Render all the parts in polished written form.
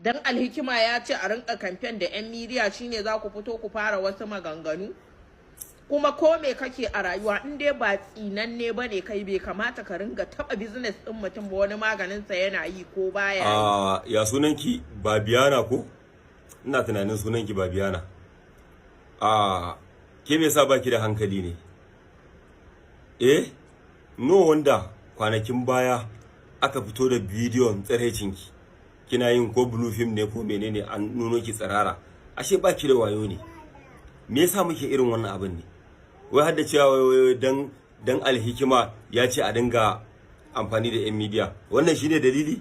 Dan Alhikima ya ce a rinka kamfen da 'yan media, shine za ku fito ku fara wasu maganganu. Kuma ko me kake a rayuwa, in dai ba tsinanne ba ne kai, bai kamata ka ringa taba business din mutum ba, wani maganin sa yana yi ko baya yi. A ya sunanki, Babiyana ko? Ina tunanin sunanki Babiyana. A ke, me yasa baki da hankali ne? Eh, no wonder kwanakin baya aka fito da bidiyon tsiraicinki, kina yin ko blue film ne ko menene, an nuno ki tsirara. Ashe baki da wayo ne. Me yasa muke irin wannan abin ne? Wai har da cewa wai dan Alhikima ya ce a dinga amfani da yan media, wannan shine dalili?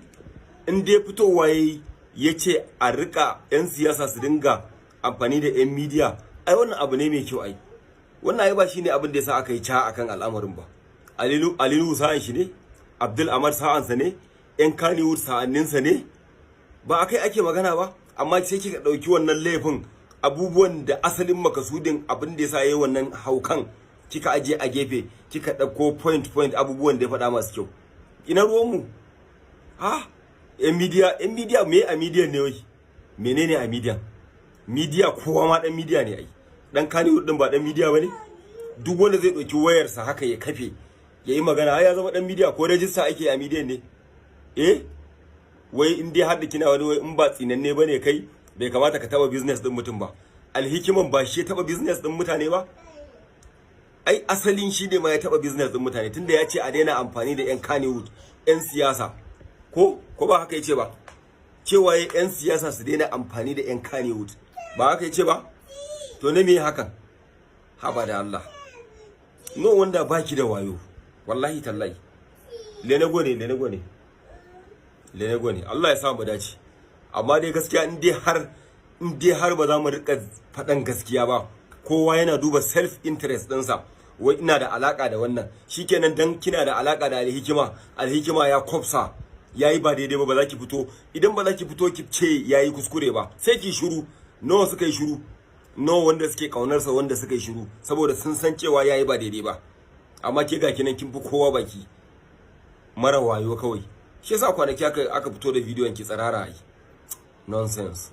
In dai fitowa yayi ya ce a rika yan siyasa su dinga amfani da yan media, ai wannan abu ne mai kyau. Ai wannan ai ba shine abin da yasa aka yi ca akan al'amarin ba. Alilu sa'an shi ne, Abdul Amar sa'ansa ne, yan Kannywood sa'anninsa ne, ba akai ake magana ba. Amma sai kika ɗauki wannan laifin, abubuwan da asalin makasudin abin da yasa yayi wannan haukan, kika aje a gefe, kika ɗauko point point abubuwan da ya faɗa masu kyau. Ina ruwanmu? Ha, yan media, yan media, me a media ne? Wai menene a media? Media, kowa ma dan media ne. Ai dan Kannywood din ba dan media bane? Duk wanda zai ɗauki wayarsa haka ya kafe ya yi magana, ai ya zama dan media. Ko rajista ake a media ne? Eh, wai in dai har da kina wani wai in ba tsinanne bane kai, bai kamata ka taba business din mutum ba. Alhikiman ba shi ya taba business din mutane ba? Ai asalin shi ne ma ya taba business din mutane, tunda ya ce a daina amfani da yan Kannywood, yan siyasa. Ko ba haka yace ba? Cewa yan siyasa su daina amfani da yan Kannywood, ba haka yace ba? To ne me hakan? Haba da Allah, no wonder baki da wayo. Wallahi tallahi, lenego ne, lenego ne, lenego ne. Allah ya sa mu dace. Amma dai gaskiya, in dai har ba za mu rika faɗan gaskiya ba, kowa yana duba self interest ɗinsa, wai ina da alaka da wannan, shikenan. Dan kina da alaka da Alhikima, Alhikima ya kwafsa, yayi ba daidai ba, ba za ki fito. Idan ba za ki fito ki ce yayi kuskure ba, sai ki shiru. Nawa suka yi shiru? Nawa wanda suke kaunarsa wanda suka yi shiru saboda sun san cewa yayi ba daidai ba? Amma ke ga kinan kin fi kowa baki, mara wayo kawai. Shi yasa kwanaki aka fito da bidiyon ki tsirara. Ai nonsense.